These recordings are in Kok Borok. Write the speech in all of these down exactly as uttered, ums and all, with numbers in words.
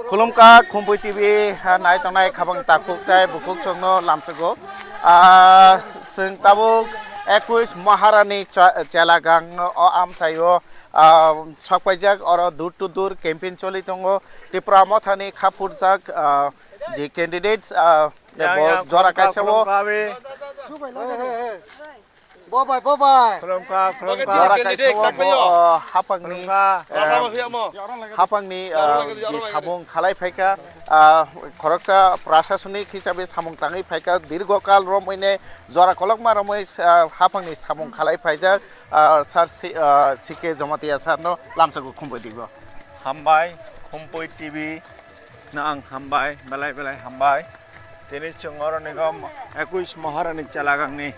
Khulumkha Khumpui T V, ah, nai tongnai khabang takhuk tei bukhuk chwngno lamchago. Ah, chwng tabuk ekush Maharani cha-, chelagang o amchaio, ah, sokpaijak oro door to door campaign choli tongo. Tipra Mothani khaphurjak, ah, je candidates, ah, bo jora kaisa o. Bobai, bobai. Khulumkha, khulumkha. Jora kaisa o bo, o, hapangni, eh, hapangni, eh, je samung khalai phaikha, ah, khoroksa prashasonik hisabe samung tangwi phaikha, dirgo kal romwini jora kolokma romwi, ah, hapangni samung khalai phaijak, ah, sir C-, ah, C K Jamatia sir no lamchago Khumpui T V o. Hambai, Khumpui T V. No ang hambai, belai belai hambai. Tini chwng oro nigo ekush Maharani chelagangni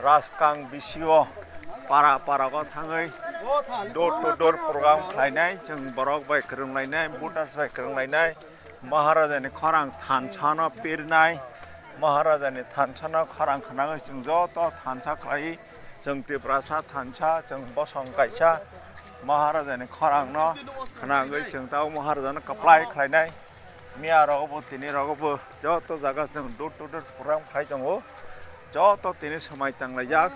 raskang bisio para para o thangwi door to door program khlainai, chwng borok bai kwrwnglainai, voters bai kwrwnglainai, Maharajani khorang thansa no pirnai, Maharajani thansa no khorang khnangwi chwng joto thansa khlai. Chwng Tiprasa thansa, chwng bosong kaisa, Maharajani khorangno khnagwi chwng tabo Maharajano kwplai khlainai. Miya rogo bo, tini rogo bo, joto jaga chwng door to door program khlai tongo. Joto tini swmai tanglaijak,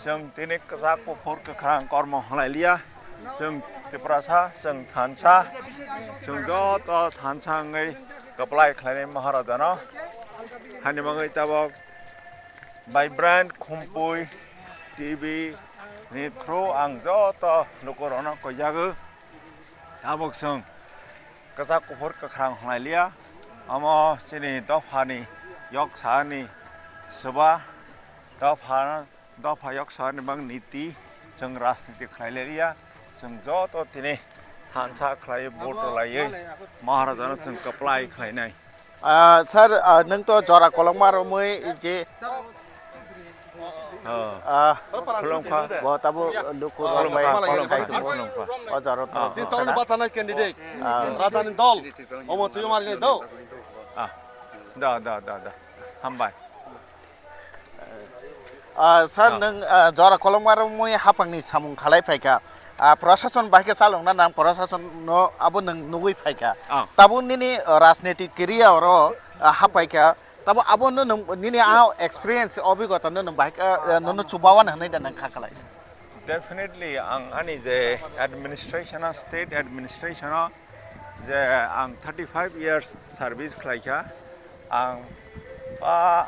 chwng tini kwchak kuphur kwkhrang kormo hwnlailiya. Chwng Tiprasa, chwng thansa, chwng joto thansa wngwi kwplai khlainai Maharajano. Hani bagwi tabok Vibrant Khumpui T V ni through ang joto lukurokno koijago. Tabuk chwng kwchak kuphur kwkhrang hwnlailiya. Omo chini dophani yok sani swba, dopha, dopha yok sani bang niti chwng rajniti khlailailiya. Chwng joto tini thansa khlaiwi vote rwlaiwi Maharajano chwng kwplai khlainai. Ah, sir, ah, nwng to jora kolokma romwi je, ah, khulumkha, bo tabo luku rok bai khulumkha, khulumkha. O jora to chini tongni bachanai candidate, ah, rajani dol, omo tuyo mari dol. Ah, da, da, da, da. Hambai. Ah, sir, nwng, ah, jora kolokma romwi hapangni samung khalai phaikha. Ah, prashason bahai khe chalokna nang prashason no abo nwng nugwi phaikha. Ah. Tabuk nini, ah, rajniti career oro, ah, haphaikha. Tabuk abo no nwng nini a experience, obhigota no nwng bahai khe, ah, nono chubawan hwnwi da nang kha khlai. Definitely, ang ani je administration o, state administration o, je ang thirty five years service khlaikha, ang ba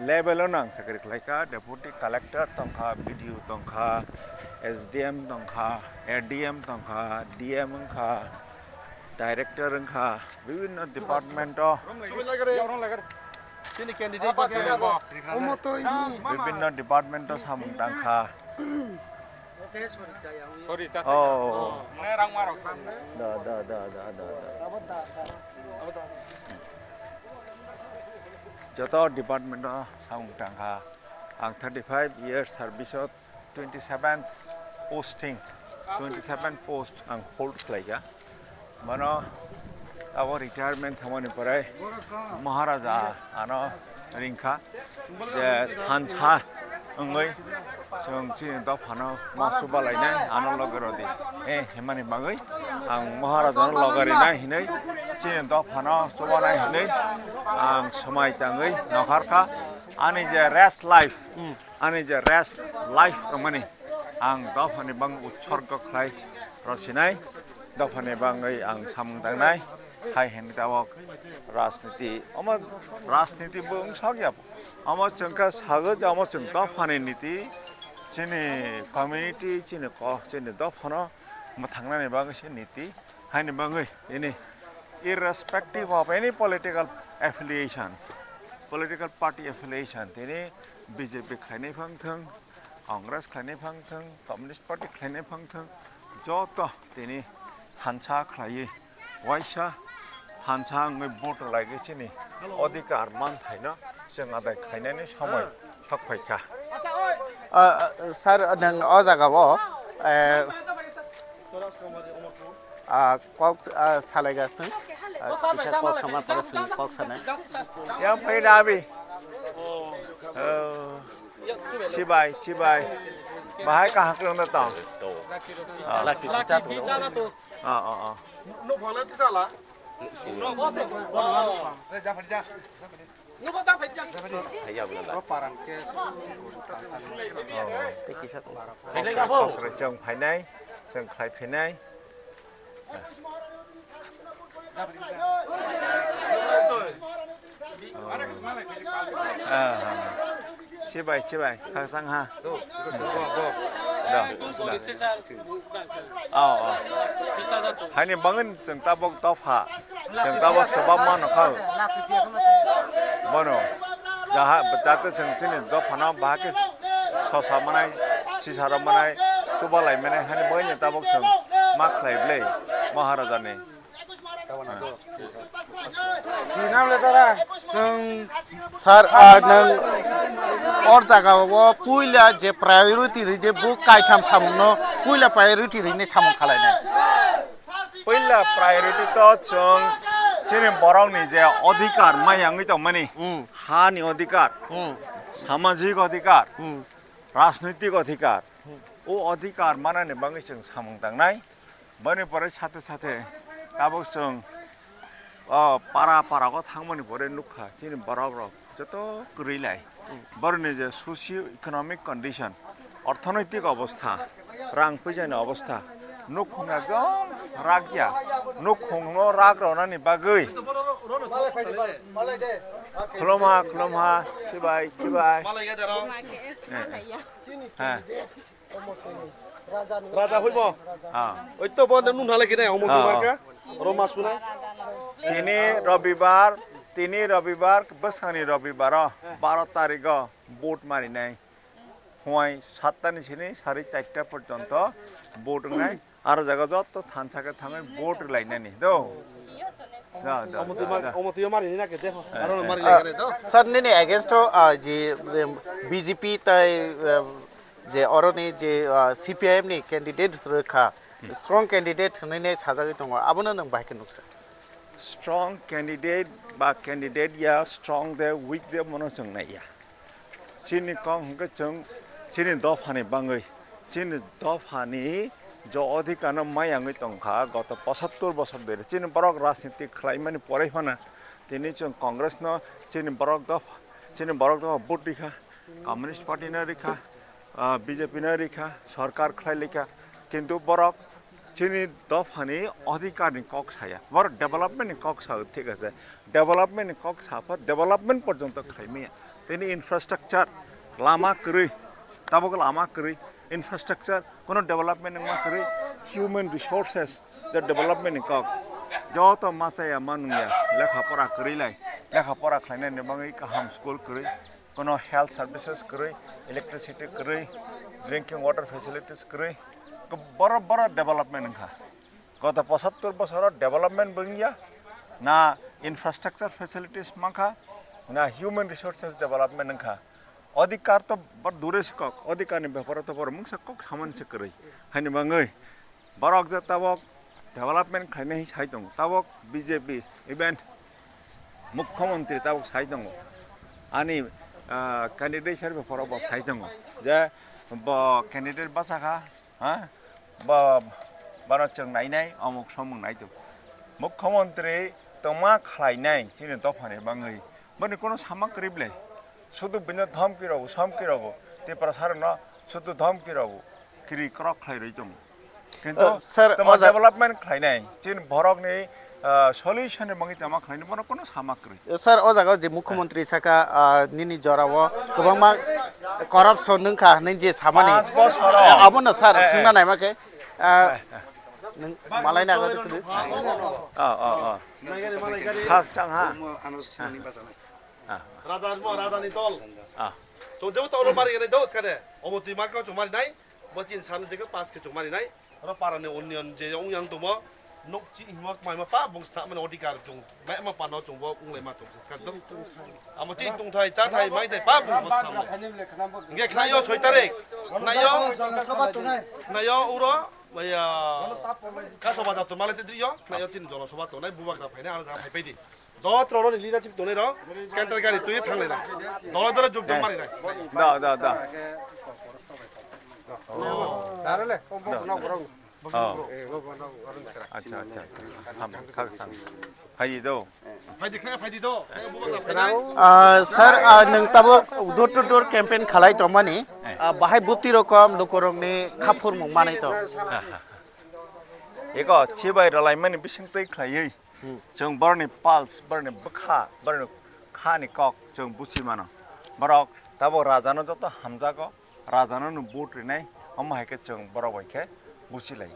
level o no ang chakri khlaikha, deputy collector tongkha, B D O tongkha, S D M tongkha, A D M tongkha, D M wngkha, director wngkha, bibhinno department o, bibhinno department o samung tangkha. Oh. Da, da, da, da, da, da. Joto department o samung tangkha. Ang thirty five years service o twenty seven posting, twenty seven post ang hold khlaikha. Mano abo retirement thangmani pore Maharaja ano ringkha je thansa wngwi chwng chini dophano ma chubalainai ano loge rodi, eh, himani bagwi ang Maharajano loge rinai hinwi chini dophano chubanai hinwi ang swmai tangwi nokharkha. Ani je rest life, ani je rest life wngmani ang dophani bang utsorgo khlai rwsinai, dophani bangwi ang samung tangnai, hai hwnwi tabok rajniti, omo rajniti bo wng sakya, omo chwng khe sago je omo chwng dophani niti, chini community, chini ko-, chini dophano mwthangnani bagwi se niti, haini bagwi ini irrespective of any political affiliation, political party affiliation, tini B J P khlainai phang thwng, Congress khlainai phang thwng, Communist Party khlainai phang thwng, joto tini thansa khlaiwi waisa Thansa wngwi vote rwlaigwi chini odhikar manthaino chwng adai khainani somoi sok phaikha. Ah, ah, sir, nwng o jagao, eh, ah, kok, ah, salaigasing, ah, kisa kok sama pore chwng kok sanai. Yang phai dabi. Oh. Chibai, chibai. Bahai kaham kwrwngno tong? Ah. Laki bicha to. Ah, ah, ah. Hai ya, benar. Tei kisa tong. Chwng phainai, chwng khlai phainai. Ah, ah. Chibai, chibai, khakchang ha. Da, da. Oh, oh. Haini bangin chwng tabok dopha, chwng tabok chwbap mano kha. Bono, jaha, jate chwng chini dophano bahai khe sosa manai, sisaro manai, chubalai manai, haini bangin tabok chwng ma khlai ble Maharajani. Sinam le tara, chwng Sir, ah, nwng or jagao puila je priority ride bo kaitham samungno puila priority rine samung khalainai. Puila priority to chwng chini borokni je odhikar maya wngwi tongmani, Hmm. Hani odhikar, Hmm. Samajik odhikar, Hmm. Rajnitik odhikar, Hmm. O odhikar manani bagwi chwng samung tangnai. Boni pore sathe sathe tabuk chwng, o, para para o thangmani pore nukha chini borok rok joto kwrwi lai. Boroni je socio economic condition, orthonoitik obostha, rang puisani obostha, nukhung ekdom rak ya, nukhung no rak ronani bagwi. Khulumha, khulumha, chibai, chibai. Eh, eh. Ha. Raja hoibo. Ha. Oi to bo nung nale kine omo Ah, marka. Roma sunai. Tini Robibar, tini Robibar, bwsani Robibar o, baro tarik o vote marinai. Huai satta ni sini sari charta porjonto vote wngnai. Aro jaga jotto thansa khe thangwi vote rwlainani. Do. Da, da, Omo twi da, mar, da. Omo twi mari ni na ke je. Aro mari Ah, lai kane do. Sir, nini against o, ah, je, em, B J P tai, em, je oroni je, ah, C P I M ni candidate rwkha, Hmm. Strong candidate hwnwi ne sajagwi tongo, abono nwng bahai khe nuksa? Strong candidate ba candidate ya strong de weak de mono chwng nai ya. Chini kok hwnkhe chwng chini dophani bangwi, chini dophani jo odhikar no mayangwi tongkha goto pochattor bosor dhori. Chini borok rajniti khlaimani porwi phano tini chwng Congress no chini borok dopha, chini borok dopha vote rikha. Communist Party no rikha, ah, B J P no rikha, sorkar khlai likha, kintu borok chini dophani odhikar ni kok saya, borok development ni kok sao, thik ase, development ni kok sapha, development porjonto khlai maya, tini infrastructure, lama kwrwi, tabuk lama kwrwi, infrastructure, kono development wngma kwrwi, human resources, the development ni kok, joto machaya ma nungya, lekha pora kwrwi lai, lekha pora khlainani bagwi kaham school kwrwi, kono health services kwrwi, electricity kwrwi, drinking water facilities kwrwi, boro, boro development wngkha. Goto pochattor bosoro development bo wngya, na infrastructure facilities mankha, na human resources development wngkha. Odhikar to bor dure se kok, odhikar ni beparo to bor mungsa kok saman se kwrwi. Haini bagwi borok je tabok development khlainai sai tongo, tabok B J P, even Mukhyamantri tabok sai tongo. Ani, ah, candidate sar beparo bo sai tongo. Je bo candidate bachakha, ha? Bo, bono chwng nainai, omuk somuk nai tongo. Mukhyamantri tongma khlainai chini dophani bagwi. Boni kono sama kwrwi ble. Sudu bini dhamki rogo, samki rogo, Tiprasa rokno sudu dhamki rogo, kiri krok khlai rwi tongo. Kintu Uh, sir, tamo o ja- development khlainai, chini borokni, uh, solution ni bagwi tamo khlainai, bono kono sama kwrwi. Sir, o jaga je mukhyamantri saka, uh, nini jorao kwbangma corruption wngkha hinwi je samani. Panch bosor. Eh, abono sir, Eh, eh. swngna naima khe, uh, Eh, eh. nwng malai nago twi kwrwi. Ah, ah, ah. Khakchang ha. Omo ano sinoni bachana. Ah. Raja mo, raja ni dol. Ah. Chwng jebo to oro mari gani dos kade. Omo twi ma kau chwng mari nai. Bo chin sanu jege pass khe chwng mari nai. Oro para ni union je ong yang tongmo. Nuk chi himok mai ma pa bung sta mano odikar chung. Mai ma pa no chung bo ung le ma tung sa skang tung. Amo chi tung thai cha thai mai thai pa bung bo sta mai. Nge khnai yo soi tarik. Khnai yo. Khnai yo uro. Maya. Kaso bajar to male te yo. Khnai yo chin jono soba to nai bubak da phai nai aro da phai pai di. Jotro ro ni leadership tongnai rok, center gari twi thanglai na. Dole dole jump jump mari nai. Da, da, da. Darale, o bo no borok. Oh. Eh, bo bo no borok sera. Acha, acha, acha. Ham, khak sang. Hai do. Phai di khna phai di do. Ah, sir, ah, nwng tabo door to door campaign khalai tongmani. Eh. Ah, bahai bupti rokom lukorokni khaphurmung manai tong. Eko chibai ralaimani bising twi khlaiwi. Chwng borokni pulse, borokni bwkha, borokni khani kok chwng buchi mano. Borok tabuk rajano joto hamjago, rajano no vote rinai, omo hai khe chwng borok bai khe buchi lai.